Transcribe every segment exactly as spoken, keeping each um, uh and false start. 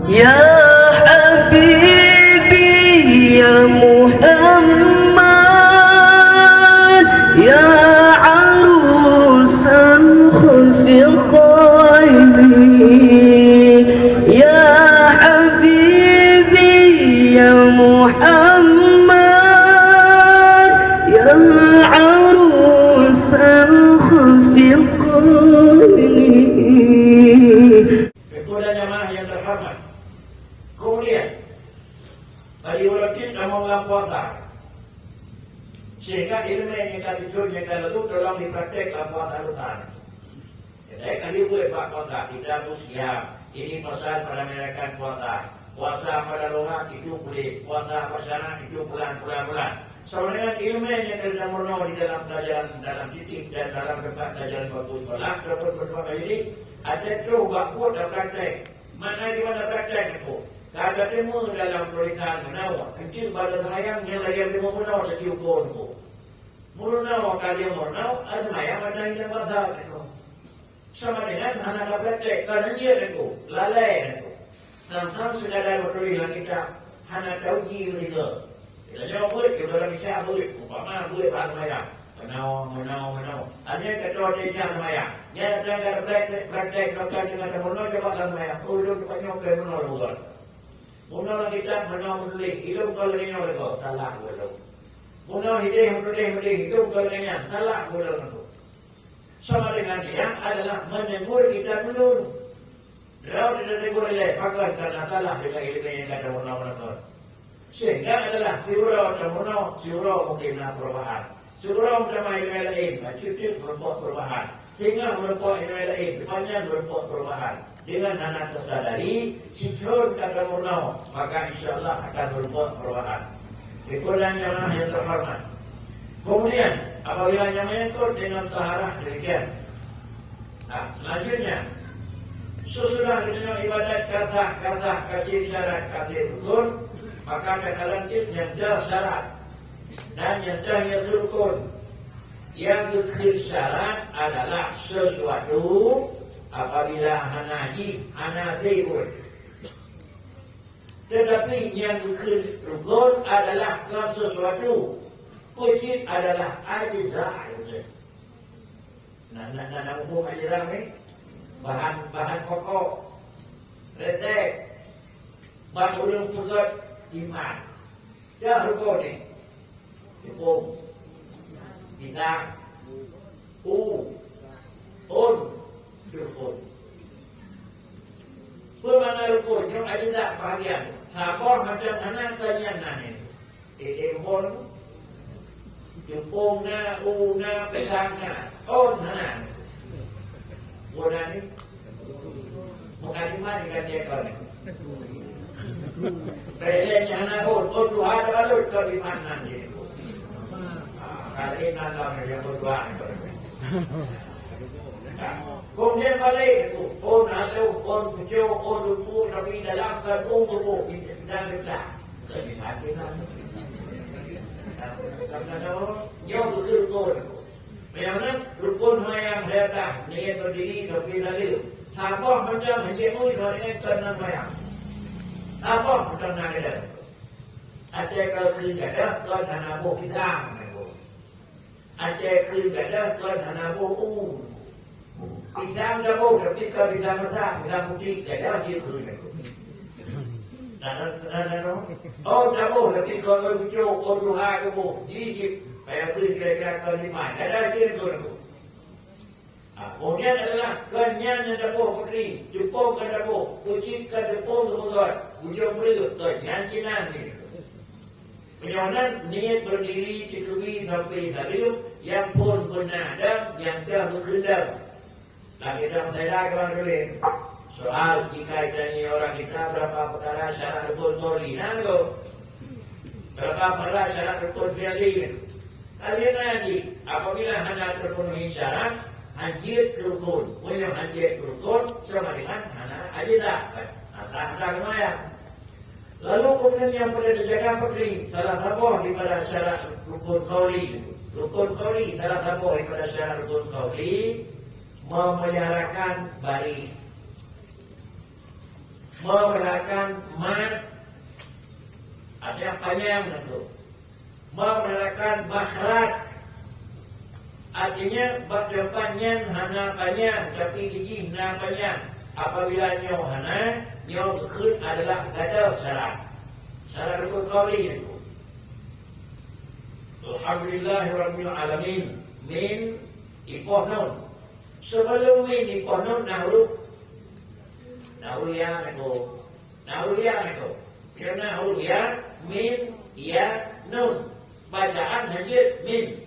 يا حبيبي يا محمد، يا عروس الخفقين، يا حبيبي يا محمد، يا عروس الخفقين. Syukur dan jamaah yang terhormat. Kemudian, bagi ulôn cit tamong lam puasa. Sehingga ileumèe nyang ka teuchon nyang ka lheueh tolong dipraktek lam puasa lusa. Jadi, kali buet bak puasa, kita bersiap. Ini pasal pada merayakan puasa. Puasa pada luar itu boleh. Puasa pada sana itu bulan, bulan, bulan. Sama dengan ileumèe nyang ka tamong di dalam pelajaran dalam titik dan dalam tempat pelajaran waktu sekolah ataupun tempat ini, ada tu bak buet dan praktek. Mana di mana praktek tu? Ka teurimong dalam tulisan meunoe, kencing pada sayang nyang lagèe limong meunoe teucium kon tu. Meunoe ka limong meunoe, ada mayang ada yang basah tu. Sama dengan hana ka praktek, ka nyan jeuet tu, lalai tu. Sang-sang sekadar meutuléh lam kitab, hana tauji meureuga. Tanyoe beuet, di dalam Isya beuet, umpama beuet bak seumayang. Meunoe, meunoe, meunoe. Hanya kata watèe nyan seumayang. Nyan datang ka praktek, praktek, praktek, teungoh tameunoe coba lam seumayang. Oh, lôn teumpat nyoe keu meunoe lôn buet. Meunoe lam kitab, meunoe meutuléh. Ilôn kon lagèe nyoe lagèe, salah buet lôn. Meunoe hideh meutuléh, meutuléh. Ilôn kon lagèe nyan, salah buet lôn. Sama dengan dia adalah menegur kita dulu. Droe teutegur ilèe, pakon karena salah dengan ilmu nyang ka tameunoe-meunoe. Sehingga adalah siuroe tameunoe, siuroe mungkin na perubahan. Siuroe tamah ilmu laén, bacut teuk meurumpok perubahan. Singoh meurumpok ilmu laén, dipat nyan meurumpok perubahan. Dengan hana teusadari, sichon ka tameunoe, maka insya Allah akan meurumpok perubahan. Syukur dan jamaah yang terhormat. Kemudian, apabila yang menyangkut dengan taharah demikian. Nah, selanjutnya, sesudah geutanyoe ibadat ka sah, ka sah, ka syiek syarat, ka syiek rukun, maka ka lanjut nyang deuh syarat. Dan nyang deuh nyang rukun. Nyang geukheun syarat adalah sesuatu apabila hana jih, hana sibuk. Tetapi nyang geukheun rukun adalah kon sesuatu, peue cit adalah ajza. Na, na, na, na huköm ajza ni? Bahan, bahan pokok. Retek. Ban ureueng peugöt iman. Dah rukun ni. Huköm. Bidang. U. Un. Rukun. Peue makna rukun? Nyoe ajza bahagian. Saboh macam hana teunyang na nyan. Titik rukun. Jukung na, u na, pisang na. Un hana. Bukan ni? Mukadimah diganti akal ni. Bedanya hana un. Un tuha ada balut kau di mana ni? Ah, kali nan lah yang berdoa ni. Kemudian balik tu, oh, naleuh, oh, pucuk, oh, lumpur, tapi dalam kan, oh, oh, oh, kita, kita, kita. Jadi, hati lah. Kata-kata orang, nyoe betul rukun. Memang rukun semayang saya dah, niat berdiri, tapi lalu. Saboh macam hanya mui, orang ingat kan nak semayang. Saboh macam nak ada. Ada kalau kena jaga, kan hana boh kita. Aceh kheun gata kon hana boh u. Pisang taboh, tapi kon pisang masak, pisang putéh, gata jeuet kheun. Nah, nah, nah, nah, nah. Oh, taboh, tapi kon oi pucôk, oh, tuha taboh, jijik. Payah kheun kira-kira kon lima, gata jeuet kheun. Ah, kemudian adalah kon nyan nyang taboh putri, cupong kon taboh, kucing kon cupong geupeugöt, bujông breueh, kon nyan cit nan jih. Meunyoe nan niet beurdiri teukeubie sampoe saleuem, nyang phon beuna dam, nyang deuh geukheun dam. Lam kitab Mutailah keubang tuléh, soal jika ditanyai orang kita berapa perkara syarat rukun qauli, na lom. Berapa perkara syarat rukun fi'li. Akhirnya jih, apabila hana terpenuhi syarat, hanjeuet keu rukun. Meunyoe hanjeuet keu rukun, sama dengan hana ajza. Hana, hana seumayang. Lalu kemudian nyang perlu dijaga peutré, salah saboh daripada syarat rukun qauli. Rukun qauli, salah saboh daripada syarat rukun qauli, memeliharakan baréh. Memeratakan mat, artinya panyang na tu. Memeratakan makhraj, artinya bak teumpat nyan hana panyang, tapi di jih na panyang. Apabila nyoe hana, nyoe geukheun adalah gadôh syarat. Syarat rukun qauli na tu. Alhamdulillahirabbil alamin. Mim, ipoh nun. Sebelum mim ipoh nun na huruf, na huruf ya na tu. Na huruf ya na tu. Karena huruf ya, mim, ya, nun. Bacaan hanjeuet mim.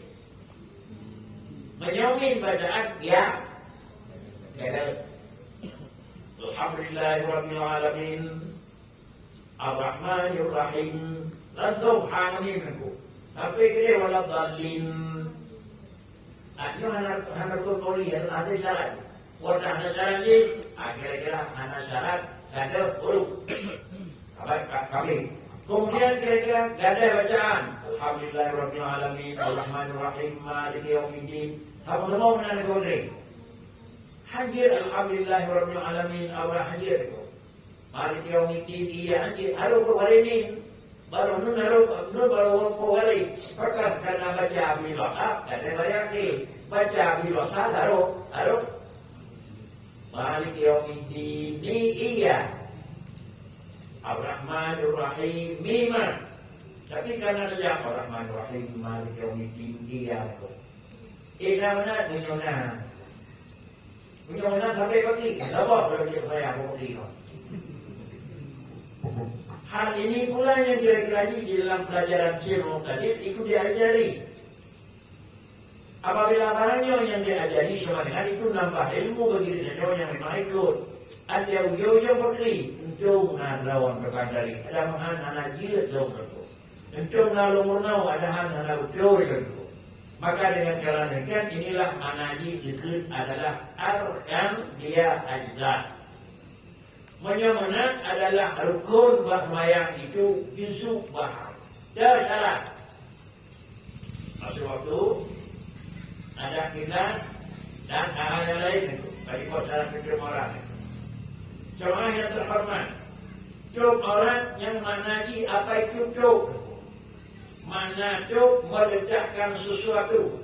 Meunyoe mim bacaan ya. Alhamdulillahirabbil alamin. Ar-Rahmanir Rahim. Langsung ha mim nangku. Sampai keudeh wala dhalin. Ah, nyoe hana, hana rukun qauli, hana, hana syarat. Wata hana syarat jih, ah, kira-kira hana syarat, gadôh huruf. Abad ka-, kami. Kemudian kira-kira gadôh bacaan. Alhamdulillahirabbil alamin, Ar-Rahmanir Rahim, Maliki yaumiddin. Sama-sama meunan kau deh. Hadir alhamdulillahirabbil alamin, awak hadir tu. Maliki yaumiddin, iya anjir, harôh keu baréh mim. Barô nun harôh, nun barô keu baréh. Pakon kana baca bila, ah, kana baca ke. Baca bila sa harôh, harôh. Maliki yaumiddin, ni iya. Ar-Rahmanir Rahim, mima. Tapi kana baca Ar-Rahmanir Rahim, Maliki yaumiddin, iya tu. Eh, na mana meunyoe na. Meunyoe meunan sabe pagi, saboh lagèe saya pagi nyoe. Hal ini pula yang kira-kira di dalam pelajaran sirrul tadi itu diajari. Apabila barang nyoe yang diajari sama dengan itu nambah ilmu bagi diri nyoe yang memang ikut. Ada ujung-ujung putri, untung na lawan pekan dari. Ada mahan anak jeuet lawan putri. Enteuk na lôn meurunoe, padahai hana beutôi lôn tuwoe. Maka dengan cara demikian, inilah makna jih dikheun adalah arkan dia ajza. Meunyoe meunan adalah rukun bak seumayang itu juzuk bahar. Dah syarat. Masuk waktu, ada kita dan hal yang lain itu. Bagi buat dalam hidup orang itu. Jemaah yang terhormat, tutup aurat yang makna jih apa itu tutup? Makna tutup meletakkan sesuatu.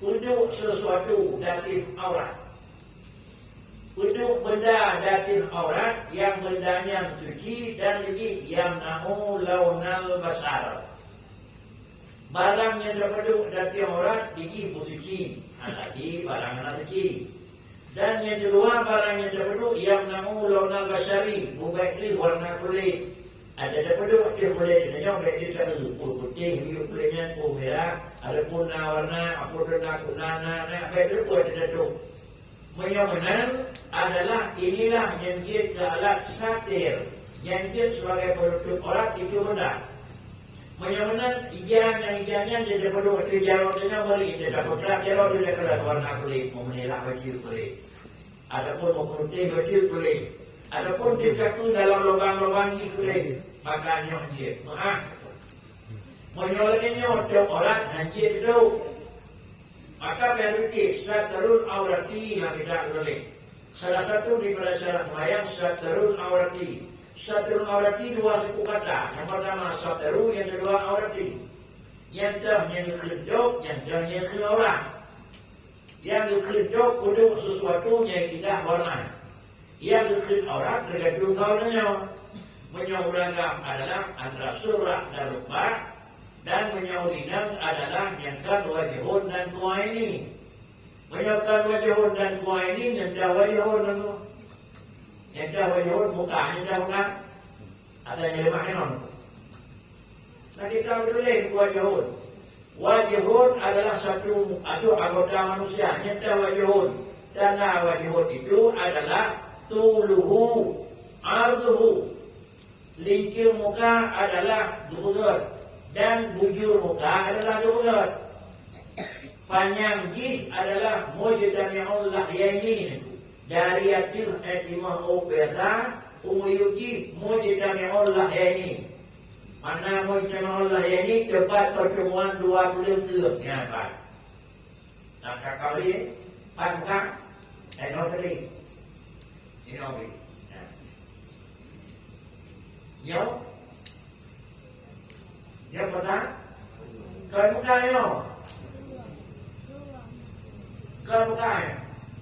Tutup sesuatu dari aurat. Tutup benda dari aurat yang benda nyan suci dan lagi yang na'u launal basar. Barang nyang teupeudok dari aurat jih beusuci, hana jih barang hana suci. Dan nyang keudua, barang nyang teupeudok nyang na'u launal basyari, bubek lé warna kulét. Ada teupeudok ateueh kulét, nyoe bek lé taeu, peue putéh, biru kulét nyan, peue mirah, ada pun na warna, apa tu na, na, na, na, bek lé peue ada teupeudok. Meunyoe meunan adalah inilah nyang jeuet keu alat satir, nyang jeuet sebagai penutup aurat itu benda. Meunyoe meunan ija nyang ija nyan dia teupeudok ateueh jaroe nyoe bari dia tapeutrap jaroe dia keulak warna kulét, meumeuneulak baju kulét. Ataupun meuputih baju kulét. Ataupun dia caku dalam lubang-lubang jih kulét. Maka nyoe jeuet. Meu'ah. Meunyoe lagèe nyoe teuh aurat hana jeuet teuh. Maka payah satrul aurati nyang tidak boleh. Salah satu daripada syarat sembahyang satrul aurati. Satrul aurati dua suku kata. Yang pertama satru, yang kedua aurati. Nyang teuh nyang geukheun tôb, nyang teuh nyang geukheun aurat. Nyang geukheun tôb kudok sesuatu nyang tidak warna. Nyang geukheun aurat teugantung kaul nyoe. Meunyoe ureueng agam adalah antara surah dan rukbah, dan meunyoe ureueng inong adalah nyang kon wajhun dan kuaini. Meunyoe kon wajhun dan kuaini, nyang teuh wajhun nyoe. Nyang teuh wajhun muka, nyang teuh muka. Ada nyang lemah nyoe. Nah, kita beutôi wajhun. Wajhun adalah satu atau anggota manusia. Nyata wajhun. Tanda wajhun itu adalah tuluhu, arduhu. Linteung muka adalah geubeugét dan bujur muka adalah geubeugét. Panyang jih adalah mujtami'ul lahyaini. Dari ateueh, eh, timah u peta, u miyueb jih mujtami'ul lahyaini. Makna mujtami'ul lahyaini teumpat pertemuan dua peuleueng teuh. Nyan pat. Nah, ka kali, pat bukan? Eh, no tadi. Ini oke. Nah. Nyoe? Nyoe peutang? Kon bukai nyoe? Kon bukai.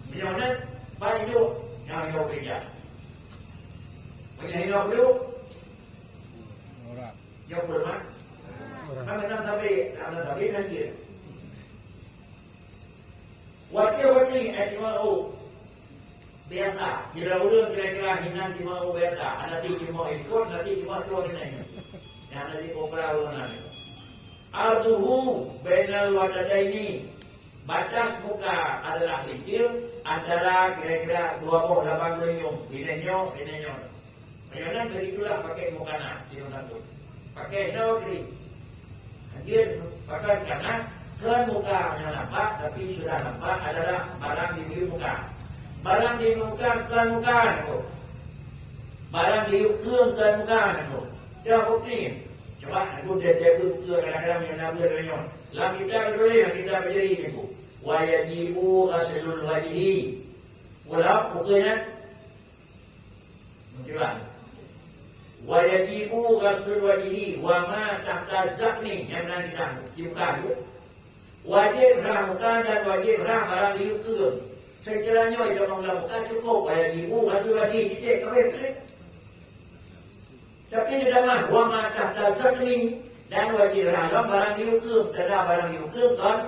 Meunyoe nyan, ban iduek, nyoe, nyoe gereja. Meunyoe hinoe duek, nyoe peue mat? Kan mantong sabe, mantong sabe na jih. Watèe-watèe, eh, cuma, oh, biasa. Kira ureueng kira-kira hinan cuma, oh, biasa. Ada ti cuma ikut, ada ti cuma tu hinan. Yang ada ti kopra ureueng nan. Arduhu bainal wadadaini. Batas muka adalah licin antara kira-kira dua boh labang geulinyueng. Ini nyoe, ini nyoe. Meunyoe nyan, begitulah pakai mukana, sidroe tantu. Pakai hinoe kri. Anjeut, pakai karena kon muka nyang nampak, tapi sudah nampak adalah barang di muka. Barang di muka kon muka nyan. Barang di yub keueng kon muka nyan. Dah bukti. Coba aku dia jaga muka kadang-kadang yang nabi ada nyoe. Lam kitab dulu yang kita pelajari ni, Bu. Wa yajibu ghaslul wajhi. Wala muka nyan Meujeulaih. Wa yajibu ghaslul wajhi wa ma tahta zaqni, nyang na di dalam, di muka tu. Wajéb rhah muka dan wajéb rhah barang di yub keueng. Seucara nyoe, di dalam muka cukup, wa yajibu ghaslul wajhi, titik, ka habéh, titik. Tapi di dalam, wa ma tahta zaqni, dan wajéb rhah lom barang di yub keueng, tanda barang di yub keueng kon,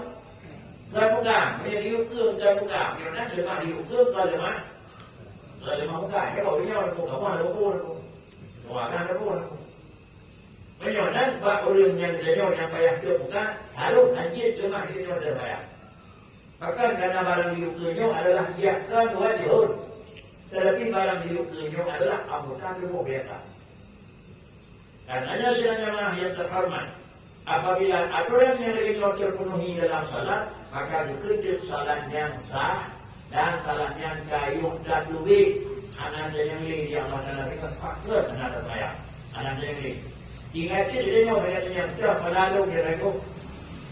kon muka, meunyoe di yub keueng kon muka, meunyoe na leumah di yub keueng kon leumah. Kalau lemah muka, ya, kalau dia orang muka, mana ada pun aku. Orang kan ada pun aku. Meunyoe nyan, bak ureueng nyang geutanyoe nyang payah teuh muka, harôh anjeut leumah geutanyoe teuh payah. Bahkan karena barang di yub keueng nyoe adalah biasa dua jeuet. Tetapi barang di yub keueng nyoe adalah anggota tuboh biasa. Karenanya sidang jamaah yang terhormat, apabila aturan nyang lagèe nyoe terpenuhi dalam salat, maka geukeuteuk salat nyang sah dan salat nyang ka yoh that leubeh. Hana tanyong lé di Allah Taala, meukeusakeuh hana teumayang. Hana tanyong lé. Ingat cit lé nyoe, hana tanyong, dah peulalong di ragu.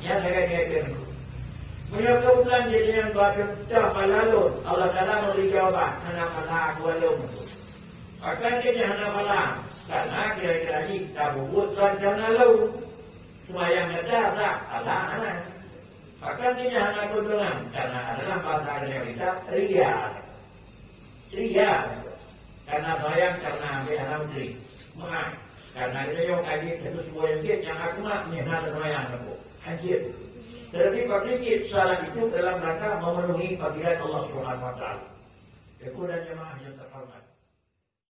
Nyan lagèe nyan. Meunyoe keu bukan jadi nyang bacut, dah peulalong, Allah Taala memberi jawaban, hana pala aku along. Akan keu nyan hana pala, karena kira-kira jih tabubuet kon karena lôn. Seumayang gata dak pala hana. Akan keu nyan hana keuntungan, karena adalah bangsa Amerika ria. Ria. Karena seumayang karena ambil hana menteri. Meu'ah. Karena kita yang kaji khusus boyang nyang aku mak ni hana seumayang aku. Hancur. Tetapi pakai salat itu dalam rangka memenuhi panggilan Allah Subhanahu Wa Taala. Kepada jemaah yang terhormat.